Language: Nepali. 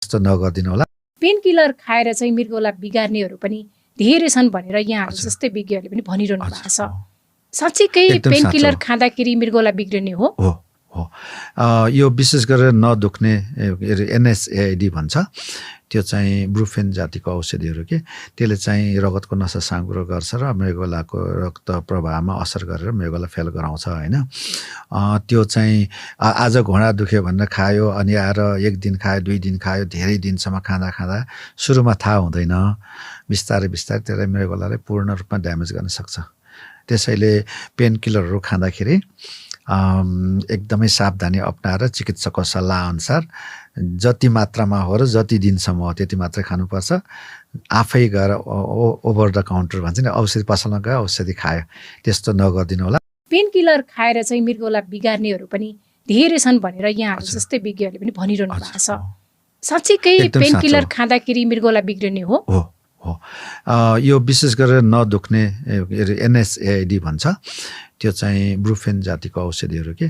त्यस्तो नगर्दिनु होला। पेन किलर खाएर चाहिँ मृगौला बिगार्नेहरू पनि धेरै छन् भनेर यहाँहरू जस्तै विज्ञहरूले पनि भनिरहनु भएको छ। साँच्चीकै पेन किलर खाँदाखेरि मृगौला बिग्रिने हो? यो विशेष गरेर नदुख्ने NSAID भन्छ, त्यो चाहिँ ब्रुफेन जातिको औषधिहरू के, त्यसले चाहिँ रगतको नसा साँगुरो गर्छ र मृगौलाको रक्त प्रवाहमा असर गरेर मृगौला फेल गराउँछ होइन। त्यो चाहिँ आज घोडा दुख्यो भनेर खायो अनि आएर 1 दिन खायो 2 दिन खायो, धेरै दिनसम्म खाँदा खाँदा सुरुमा थाहा हुँदैन, बिस्तारै बिस्तारै त्यसलाई मृगौलालाई पूर्ण रूपमा ड्यामेज गर्न सक्छ। त्यसैले पेन किलरहरू खाँदाखेरि एकदमै सावधानी अपनाएर चिकित्सकको सल्लाह अनुसार जति मात्रामा हो र जति दिनसम्म हो त्यति मात्रै खानुपर्छ। आफै गएर ओभर द काउन्टर भन्छ नि, औषधि पसलमा गयो औषधि खायो, त्यस्तो नगर्दिनु होला। पेन किलर खाएर चाहिँ मृगौला बिगार्नेहरू पनि धेरै छन् भनेर यहाँहरू जस्तै विज्ञहरूले पनि भनिरहनु भएको छ। साँच्चीकै पेन किलर खाँदाखेरि मृगौला बिग्रिने हो? यो विशेष गरेर नदुख्ने NSAID भन्छ, त्यो चाहिँ ब्रुफेन जातिको औषधिहरू के,